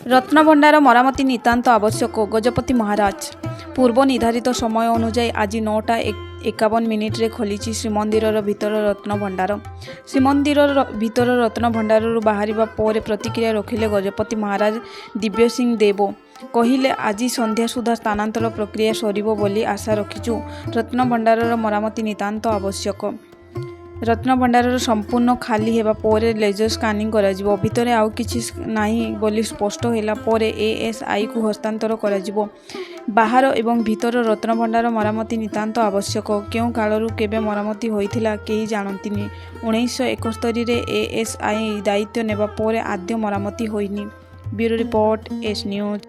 ରତ୍ନଭଣ୍ଡାର ମରାମତି ନିତାନ୍ତ ଆବଶ୍ୟକ, ଗଜପତି ମହାରାଜ। ପୂର୍ବ ନିର୍ଦ୍ଧାରିତ ସମୟ ଅନୁଯାୟୀ ଆଜି 9ଟା 51 ମିନିଟ୍ରେ ଖୋଲିଛି ଶ୍ରୀମନ୍ଦିରର ଭିତର ରତ୍ନଭଣ୍ଡାର। ଶ୍ରୀମନ୍ଦିରର ଭିତର ରତ୍ନଭଣ୍ଡାରରୁ ବାହାରିବା ପରେ ପ୍ରତିକ୍ରିୟା ରଖିଲେ ଗଜପତି ମହାରାଜ ଦିବ୍ୟସିଂହ ଦେବ। କହିଲେ, ଆଜି ସନ୍ଧ୍ୟା ସୁଦ୍ଧା ସ୍ଥାନାନ୍ତର ପ୍ରକ୍ରିୟା ସରିବ ବୋଲି ଆଶା ରଖିଛୁ। ରତ୍ନଭଣ୍ଡାରର ମରାମତି ନିତାନ୍ତ ଆବଶ୍ୟକ। ରତ୍ନଭଣ୍ଡାରର ସମ୍ପୂର୍ଣ୍ଣ ଖାଲି ହେବା ପରେ ଲେଜର ସ୍କାନିଂ କରାଯିବ। ଭିତରେ ଆଉ କିଛି ନାହିଁ ବୋଲି ସ୍ପଷ୍ଟ ହେଲା ପରେ ଏଏସ୍ଆଇକୁ ହସ୍ତାନ୍ତର କରାଯିବ। ବାହାର ଏବଂ ଭିତର ରତ୍ନଭଣ୍ଡାର ମରାମତି ନିତାନ୍ତ ଆବଶ୍ୟକ। କେଉଁ କାଳରୁ କେବେ ମରାମତି ହୋଇଥିଲା, କେହି ଜାଣନ୍ତିନି। 1971ରେ ଏଏସ୍ଆଇ ଦାୟିତ୍ୱ ନେବା ପରେ ଆଦୌ ମରାମତି ହୋଇନି। Bureau report, S news.